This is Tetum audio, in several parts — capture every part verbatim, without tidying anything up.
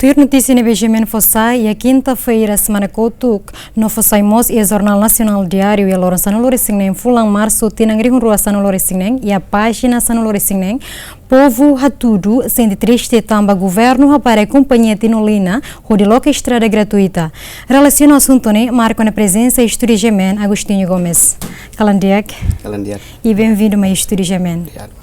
Tuir notísia ne'ebé GMN fó sai iha kinta-feira semana kotuk, no fó sai mós iha Jornál Nasionál Diáriu iha loron sanulu-resin-neen fulan Marsu tinan rihun rua sanulu-resin-neen, iha pájina sanulu-resin-neen, povu hatudu sente triste tanba governu hapara kompañia Tinolina hodi loke estrada gratuita. Relasiona asuntu ne'e, marka ona prezensa iha estúdiu GMN, Agostinho Gomes. Kalan di'ak. Kalan di'ak. I benvindu mai estúdiu GMN. Obrigadu.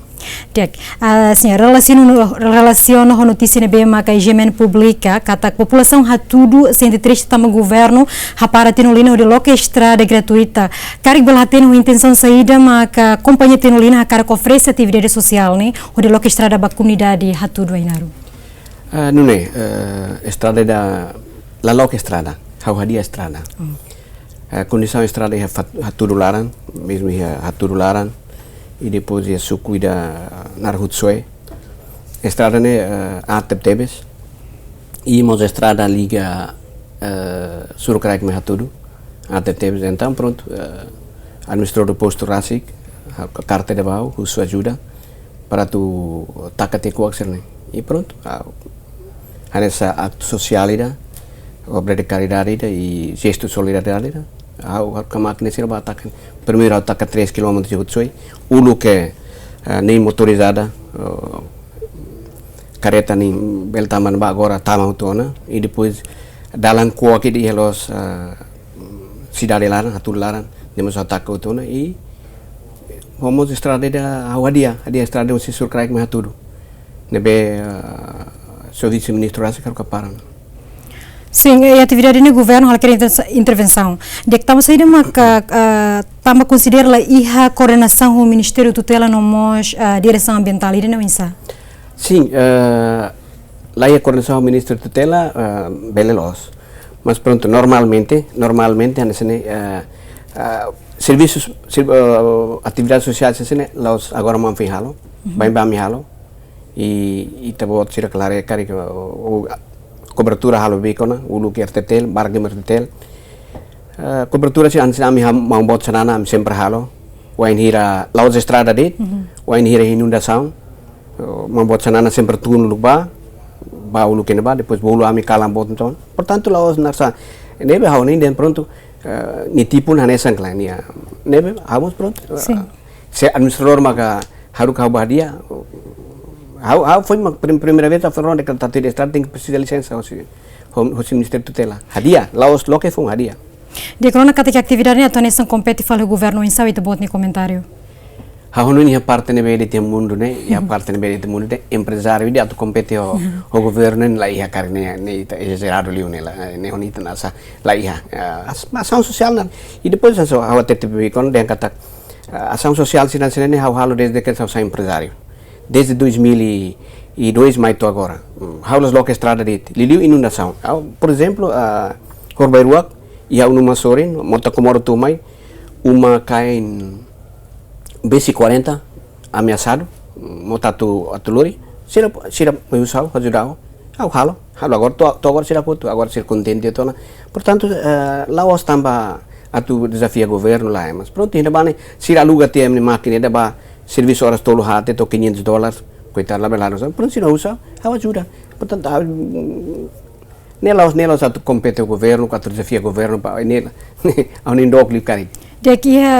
Di'ak, ah, sin, relasiona, relasiona ho notísia ne'ebé maka GMN publika, katak populasaun hatudu sente triste tanba governu hapara Tinolina hodi loke estrada gratuita. Karik bele hatene ho intensaun saida maka kompañia Tinolina hakarak oferese atividade sosiál ne'e hodi loke estrada ba komunidade hatudu Ainaro? Ah, nune'e, eh, estrada ida, la loke estrada, ha'u hadi'a estrada. Hmm. Eh, kondisaun estrada iha fat-, hatudu laran, mezmu iha hatudu laran, i depois iha suku ida naran Hutsoe. Estrada ne'e, eh, aat tebetebes. I mós estrada liga, eh, Surkraik mai hatudu, aat tebetebes. Entaun, prontu, eh, administradór postu rasik, ha-, karta ida ba ha'u, husu ajuda, para atu taka tiha kuak sira-ne'e. I prontu, ah, hanesan aktu sosiál ida, obra de karidade ida, i jestu solidariedade ida. Ha'u, ha'u haruka mákina sira ba taka. Primeiru ha'u taka três kilómetros de Hutsoe, uluk ke, ah, nein motorizada, oh, kareta nein bele tama ba, agora tama hotu ona, i depois dalan kuak ida iha loos, ah, sidade laran, hatudu laran, ne'e mós ha'u taka hotu ona, i ho mós estrada ida ha'u hadi'a, hadi'a estrada husi Surkraik mai hatudu. Ne'ebé, ah, señór vise-ministru rasik hakarak hapara. Sin, eh, atividade ne'e governu halo kedas intervensaun. Di'ak, tanba saida maka, ah, tanba konsidera la iha koordenasaun ho Ministériu Tutela no mós, ah, Diresaun Ambientál, ida-ne'e oinsá? Sin, eh, la iha koordenasaun ho Ministériu Tutela, eh, bele loos. Mas prontu, normalmente, normalmente, hanesan ne'e, eh, eh, servisus, serv-, eh, atividade sosiál hanesan ne'e, la'ós agora maun foin halo, Mhm. baibain ami halo. I, i ita-boot sira klaree karik, o, o, kobertura halo beibeik ona, uluk R T T L, barak de'it R T T L. Eh, kobertura sira hanesan ami ha-, maun boot Xanana, ami sempre halo. Wainhira la'ós estrada de'it, Mhm. wainhira inundasaun. Eh, maun boot Xanana sempre tun uluk bá, bá uluk iha-ne'ebá, depois bolu ami kalan boot entaun. Portantu, la'ós hanesan, ne'ebé ha'u hanoin dehan prontu, eh, nia tipu hanesan klaran nia. Ne'ebé, ha'u mós prontu. Sin. Se administradór maka haruka ha'u bá hadi'a, ha'u, ha'u foin mak prim-, primeira vez ha'u foin rona katak atu hadi'a estrada tenke presiza lisensa husi, ho-, husi Ministériu Tutela. Hadi'a, la'ós loke foun hadi'a. Di'ak, rona katak atividade ne'e atu hanesan kompete fali ho governu, oinsá ita-boot nia komentáriu? Ha'u hanoin iha parte ne'ebé de'it iha mundu ne'e, iha Mhm. parte ne'ebé de'it iha mundu ne'e, emprezáriu ida atu kompete ho, Mhm. ho governu ne'e la iha, karik ne'e, ne'e ita ezajeradu liu ne'e la, ne'e ho ita-nia asa la iha. Ah, as-, asaun sosiál ona. I depois asaun, ha'u hatete beibeik ona dehan katak, ah, asaun sosiál sira-ne'e, sira-ne'e ha'u halo desde ke ha'u sai emprezáriu. Desde dois mil e dois mai to'o agora. Hmm, ha'u la'ós loke estrada de'it. Liuliu inundasaun. Ha'u, por ezemplu, ah, Horbairua, iha ha'u-nia uma sorin, mota Comoro tun mai, uma kain B C quarenta, ameasadu, mota atu, atu lori, sira, sira mai husu ha'u, ajuda ha'u, ha'u halo, halo agora, to'o, to'o agora sira hotu, agora sira kontente hotu ona. Portantu, eh, la'ós tanba atu dezafia governu lae, mas prontu, iha-ne'ebá ne'e, sira aluga tiha ami-nia mákina ida ba servisu oras tolu haat to'o quinhentos dólares, koitadu, labele halo, prontu, sira husu, ha'u ajuda. Portantu, ha'u, ne'e la'ós, ne'e la'ós atu kompete ho governu, ka atu dezafia governu, ba, ne'e, ne'e, ha'u hanoin dook liu karik. Di'ak, iha,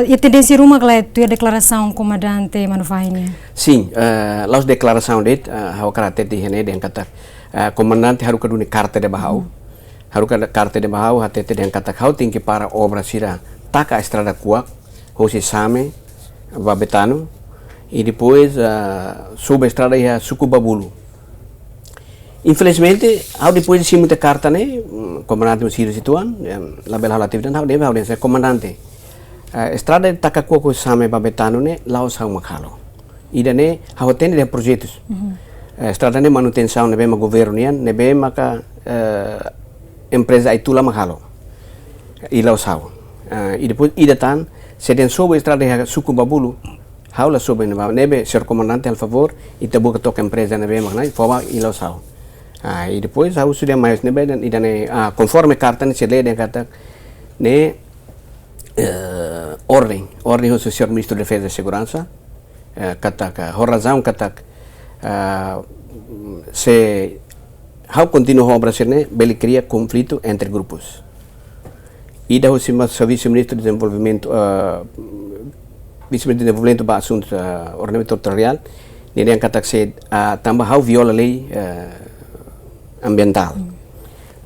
eh, iha tendénsia ruma ka lae tuir deklarasaun komandante Manufahi nian? Sin, eh, la'ós deklarasaun de'it, eh, ha'u hakarak hatete iha-ne'e dehan katak, eh, komandante haruka duni karta ida ba ha'u. Hmm. Haruka karta ida ba ha'u, hatete dehan katak ha'u tenke para obra sira taka estrada kuak, hosi Same, ba Betano, i depois, eh, sobu estrada iha suku Babulu. Infelizmente, ha'u depois de simu tiha karta ne'e, mm, komandante mós sira situasaun, em, labele halo atividade, ha'u dehan, ha'u dehan, se komandante. Eh, estrada taka kuak Same ba Betano ne'e, la'ós ha'u mak halo. Ida-ne'e, ha'u hatene dehan projetus. Mhm. Eh, estrada ne'e manutensaun ne'ebé mak governu nian, ne'ebé maka, eh, empreza Aitula mak halo. I la'ós ha'u. Eh, i depois, ida tan, se dehan sobu estrada iha suku Babulu, ha'u la sobu iha-ne'ebá, ne'ebé, señór komandante, halo favór, ita buka took empreza ne'ebé mak ne'e, fó ba, i la'ós ha'u. Ah, i depois, ha'u husu dehan mai husi ne'ebé, dehan, ida-ne'e, ah, konforme karta ne'e, sira lee dehan katak, ne'e, eh, orden, orden husi señór Ministru Defeza i Seguransa, eh, katak, ho razaun katak, eh, se ha'u kontinua ho obra sira-ne'e bele kria konflitu entre grupus. Ida husi Servisu Ministru Dezenvolvimentu, ah, Vise-Ministru Dezenvolvimentu ba Asuntu, ah, Ordenamentu Territoriál, nia dehan katak se, ah, tanba ha'u viola lei, ah, ambientál.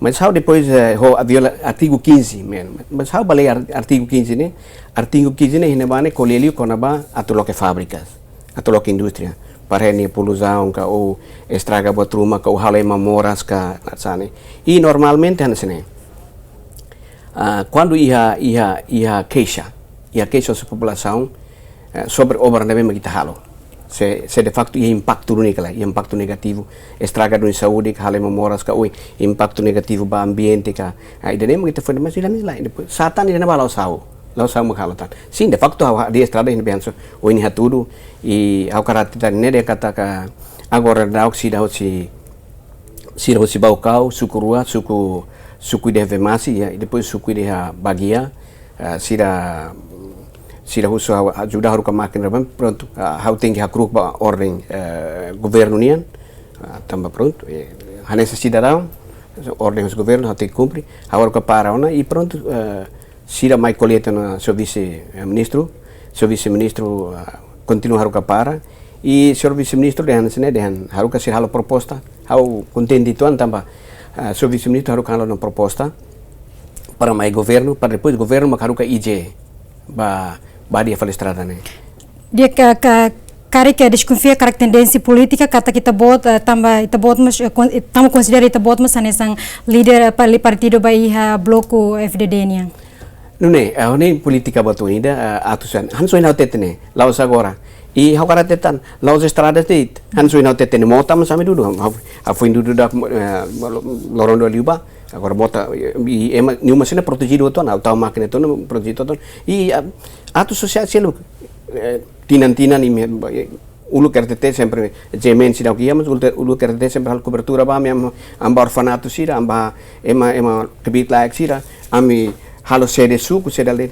Mas ha'u depois, eh, ha'u viola artigu quinze, men. Mas ha'u ba lee ar-, artigu quinze ne'e, artigu quinze ne'e iha ne'ebá ne'e ko'alia liu kona-ba atu loke fábrikas, atu loke indústria. Para ne'e poluisaun ka ou estraga buat ruma ka ou halo ema moras ka hanesan ne'e. I normalmente hanesan ne'e. Ah, kuandu iha, iha, iha keixa, iha keixa husi populasaun, eh, sobre obra ne'ebé mak ita halo. Se, se de facto iha impaktu duni ka lae, iha impaktu negativu, estraga duni saúde ka halo ema moras ka ou impaktu negativu ba ambiente ka. Ah, ida-ne'e mak ita fó, mas ida-ne'e lae, depois sá tan ida-ne'ebá la'ós ha'u, la'ós ha'u mak halo tan. Sin, de facto ha'u hadi'a estrada iha ne'ebé hanesan, ou iha ne'e hatudu, i ha'u hakarak hatete tan ne'e dehan katak agora daudaun sira husi, sira husi Baucau, suku rua, suku, suku ida iha Vemasse, ya, i depois suku ida iha Baguia, ah, sira, sira husu ha'u ajuda haruka mákina, prontu, ah, ha'u tenke hakru'uk ba orden, eh, governu nian, ah, tanba prontu, eh, hanesan sidadaun, orden husi governu, ha'u tenke kumpre, ha'u haruka para ona, i prontu, eh, sira mai koleta ona señór Vise, eh, Ministru, señór Vise-Ministru, ah, kontinua haruka para, i señór Vise-Ministru dehan hanesan ne'e, dehan haruka sira halo proposta, ha'u kontente uitoan tanba, ah, señór Vise-Ministru haruka halo ona proposta, para mai governu, para depois governu mak haruka I J ba, ba hadi'a fali estrada ne'e. Di'ak, ka, ka, karik deskonfia karik tendénsia polítika, katak ita-boot, eh, tanba ita-boot mós, eh, kon-, eh, tanba konsidera ita-boot mós hanesan líder, eh, pa-, partidu ba iha bloku F D D nian. Nune'e, eh, ne'e polítika buat ida, eh, atu san. Hanesan ohin ha'u hatete ne'e, la'ós agora. I ha'u hakarak hatete tan, la'ós estrada de'it. Hanesan ohin ha'u hatete ne'e, mota mós ami dudu. Ha'u, ha'u, ha'u foin dudu dak, eh, loron dua liubá. Agora mota, eh, i ema, nia uma sira protejidu uitoan, ha'u tau mákina uitoan, protejidu uitoan. I, ah, atu sosiál seluk, eh, tinan-tinan imi, eh, uluk R T T sempre, G M N seidauk iha, mas uluk, uluk R T T sempre halo kobertura ba ami, ami, ami ba orfanatu sira, ami ba ema, ema kbiit-laek sira, ami halo sede suku, sede aldeia,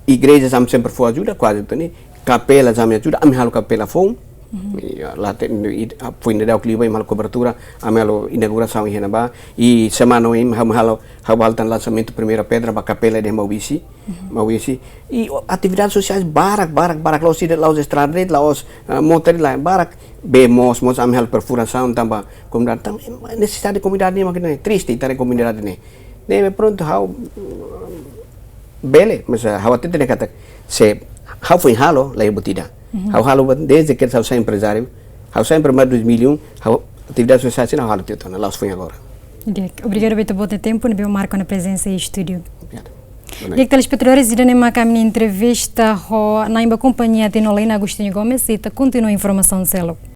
igrejas ami sempre fó ajuda, kuaze to'o ne'e, kapelas ami ajuda, ami halo kapela foun. Mhm. I, ah, la te, i, ah, foin daudauk liubá ami halo kobertura, ami halo inaugurasaun iha ne'ebá, i semana oin ami halo, ha'u halo tan lansamentu primeira pedra ba kapela iha Maubisse. Mhm. Maubisse. I, o, atividade sosiál barak, barak, barak, la'ós ida, la'ós estrada de'it, la'ós, ah, mota de'it, lae, barak. Bee moos, mós ami halo perfurasaun tanba komunidade, tanba nesesidade komunidade ne'e mak ne'e, triste ita haree komunidade ne'e. Ne'ebé prontu ha'u, bele, mas, ah, ha'u hatete ne'e katak, se ha'u foin halo, la iha buat ida. Mhm. Ha'u halo buat, desde que ha'u sai emprezáriu, ha'u sai emprezáriu dois mil e um, ha'u atividade sosiál sira ha'u halo tiha ona, la'ós foin agora. Di'ak, obrigada ba ita-boot nia tempu, ne'ebé marka ona prezensa iha estúdiu. Obrigadu. Boa noite. Di'ak, telespetadores, ida-ne'e maka ami-nia entrevista ho na'in ba kompañia Tinolina, Agostinho Gomes, i ita kontinua informasaun seluk.